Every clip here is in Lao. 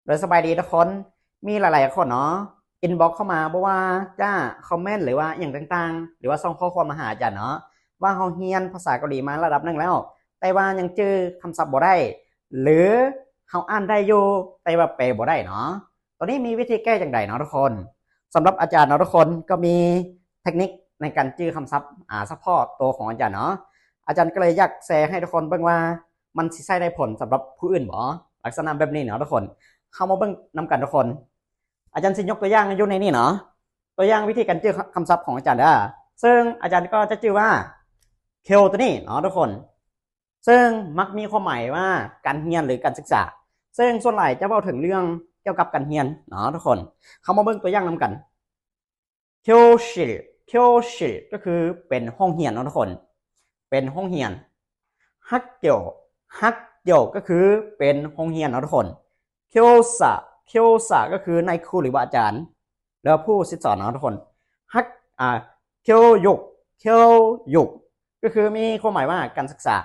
ໂດຍສະບາຍດີທຸກຄົນ, ມີຫຼາຍໆຄົນເນາະ ອິນບັອກເຂົ້າມາ ບໍ່ວ່າຈະຄອມເມັນ ຫຼືວ່າອີ່ຫຍັງຕ່າງໆ ຫຼືວ່າສົ່ງຂໍ້ຄວາມມາຫາອາຈານເນາະ ວ່າເຮົາຮຽນພາສາເກົາຫຼີມາລະດັບໜຶ່ງແລ້ວ ແຕ່ວ່າຍັງຈື່ຄຳສັບບໍ່ໄດ້ ຫຼືເຮົາອ່ານໄດ້ຢູ່ ແຕ່ວ່າແປບໍ່ໄດ້ເນາະ. ໂຕນີ້ມີວິທີແກ້ຈັ່ງໃດເນາະທຸກຄົນ? ສຳລັບອາຈານເນາະທຸກຄົນ ກໍມີເທັກນິກໃນການຈື່ຄຳສັບ ອາ ສະເພາະໂຕຂອງອາຈານເນາະ. ອາຈານກໍເລີຍຢາກແຊໃຫ້ທຸກຄົນເບິ່ງວ່າ ມັນຊິໃຊ້ໄດ້ຜົນສຳລັບຜູ້ອື່ນບໍ່? ລັກສະນະແບບນີ້ເນາະທຸກຄົນ. ເຮົາມາເບິ່ງນຳກັນທຸກຄົນ. ອາຈານຊິຍົກຕົວຢ່າງຢູ່ໃນນີ້ເນາະ, ຕົວຢ່າງວິທີການຈື່ຄຳສັບຂອງອາຈານເດີ. ເຊິ່ງອາຈານກໍຈະຈື່ວ່າ ເຄີວ ໂຕນີ້ເນາະທຸກຄົນ, ເຊິ່ງມັກມີຄວາມໝາຍວ່າການຮຽນ ຫຼື ການສຶກສາ, ເຊິ່ງສ່ວນຫຼາຍຈະເວົ້າເຖິງເລື່ອງກ່ຽວກັບການຮຽນເນາະທຸກຄົນ. ເຮົາມາເບິ່ງຕົວຢ່າງນຳກັນ. ເຄວຊິລ ເຄວຊິລ ກໍຄືເປັນໂຮງຮຽນເນາະທຸກຄົນ, ເປັນໂຮງຮຽນ. ຮັກກຽວ ຮັກກຽວ ກໍຄືເປັນໂຮງຮຽນເນາະທຸກຄົນ. ເຄວສາ ເຄວສາ ກໍຄືນາຍຄູ ຫຼືວ່າອາຈານ ຫຼືວ່າຜູ້ສິດສອນເນາະທຸກຄົນ. ຮັກ ອາ ເຄວຍຸກ ເຄວຍຸກ ກໍຄືມີຄວາມໝາຍວ່າການສຶກສາ.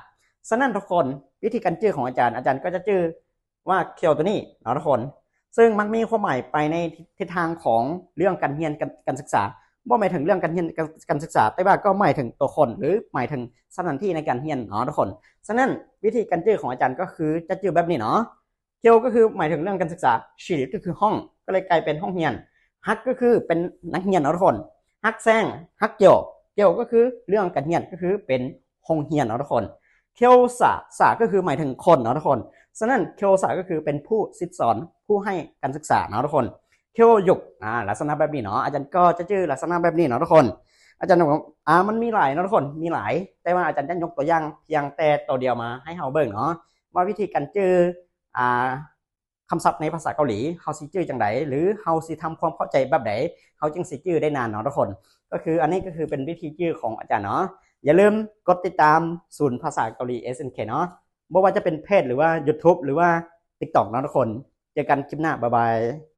ສະນັ້ນທຸກຄົນ ວິທີການຈື່ຂອງອາຈານ ອາຈານກໍຈະຈື່ ວ່າເຄວໂຕນີ້ເນາະທຸກຄົນ, ເຊິ່ງມັກມີຄວາມໝາຍໄປໃນທິດທາງຂອງເລື່ອງການຮຽນ ການ ການສຶກສາ, ບໍ່ໝາຍເຖິງເລື່ອງການຮຽນ ການ ການສຶກສາ, ແຕ່ວ່າກໍໝາຍເຖິງຕົວຄົນ ຫຼື ໝາຍເຖິງສະຖານທີ່ໃນການຮຽນເນາະທຸກຄົນ. ສະນັ້ນ ວິທີການຈື່ຂອງອາຈານກໍຄືຈະຈື່ແບບນີ້ເນາະ, ເຄວກໍຄືໝາຍເຖິງເລື່ອງການສຶກສາ, ຊິລກໍຄືຫ້ອງ ກໍເລີຍກາຍເປັນຫ້ອງຮຽນ, ຮັກກໍຄືເປັນນັກຮຽນເນາະທຸກຄົນ, ຮັກແຊງ ຮັກກຽວ ກຽວກໍຄືເລື່ອງການຮຽນ ກໍຄືເປັນ ໂຮງຮຽນເນາະທຸກຄົນ. ເຄວສາ ສາກໍຄືໝາຍເຖິງຄົນເນາະທຸກຄົນ. ສະນັ້ນ ເຄວສາກໍຄືເປັນຜູ້ສິດສອນ ຜູ້ໃຫ້ການສຶກສາເນາະທຸກຄົນ. ເຄວຍຸກ ອາ ລັກສະນະແບບນີ້ເນາະ, ອາຈານກໍຈະຈື່ລັກສະນະແບບນີ້ເນາະທຸກຄົນ. ອາຈານ ອາ ມັນມີຫຼາຍເນາະທຸກຄົນ, ມີຫຼາຍ, ແຕ່ວ່າອາຈານຈະຍົກຕົວຢ່າງພຽງແຕ່ໂຕດຽວມາໃຫ້ເຮົາເບິ່ງເນາະ ວ່າວິທີການຈື່ ອາ ຄຳສັບໃນພາສາເກົາຫຼີ ເຮົາຊິຈື່ຈັ່ງໃດ ຫຼື ເຮົາຊິທຳຄວາມເຂົ້າໃຈແບບໃດ ເຮົາຈຶ່ງຊິຈື່ໄດ້ນານເນາະທຸກຄົນ. ກໍຄືອັນນີ້ກໍຄືເປັນວິທີຈື່ຂອງອາຈານເນາະ. ຢ່າລືມກົດຕິດຕາມສູນພາສາເກົາຫຼີ ເອສເອັນເຄ ເນາະ, ບໍ່ວ່າຈະເປັນເພຈ ຫຼືວ່າ YouTube ຫຼືວ່າ TikTok ເນາະທຸກຄົນ. ເຈີກັນຄລິບໜ້າ, ບາຍບາຍ.